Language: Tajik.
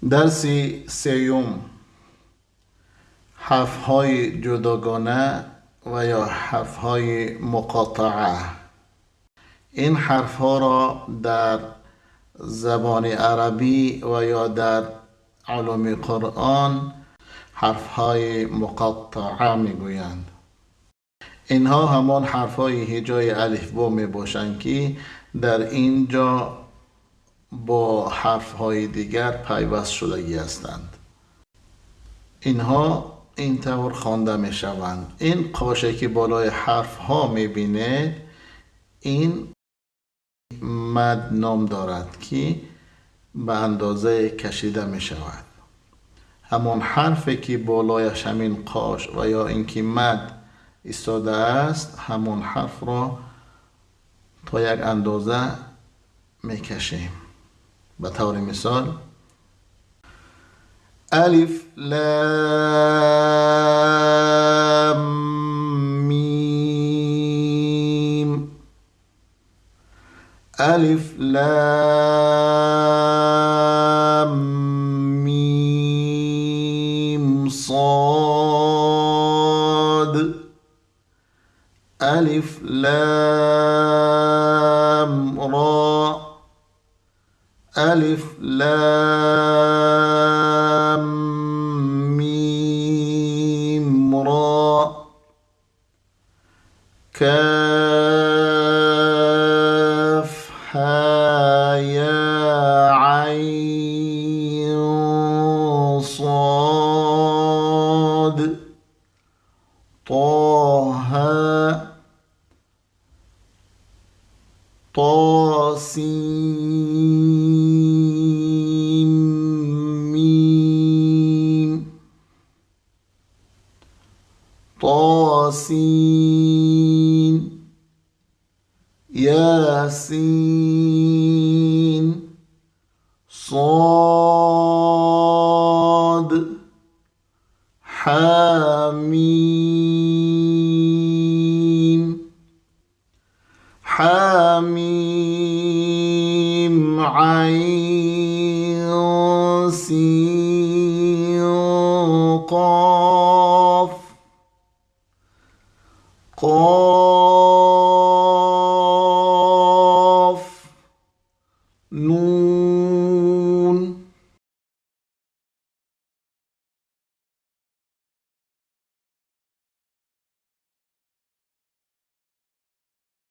Дарси сеюм: ҳарфҳои ҷудогона ва ё ҳарфҳои муқотаа. Ин ҳарфҳоро дар забони арабӣ ва ё дар улуми Қуръон ҳарфҳои муқаттаа мегӯянд. Инҳо ҳамон ҳарфҳои ҳиҷои алифбо мебошанд, ки дар ин ҷо бо ҳарфҳои дигар пайваст шудагӣ ҳастанд. Инҳо ин тавр хонда мешаванд. Ин қоше, ки болои ҳарфҳо мебинед, ин мад ном дорад, ки ба андозае кашида мешавад. Ҳамон ҳарфе, ки болояш ҳамин қош ва ё ин ки мад истодааст, ҳамон ҳарфро то як андоза мекашем. Ба таври мисол: алиф, лам, мим, алиф, лам, мим, сод, алиф, лам, ро, алиф, лам, мим, ро, каф, ҳа, я, айн, сод, тоҳа, тосин, мим, тосин, ясин, сод, ҳамим, ҳамим, айн, син, қоф.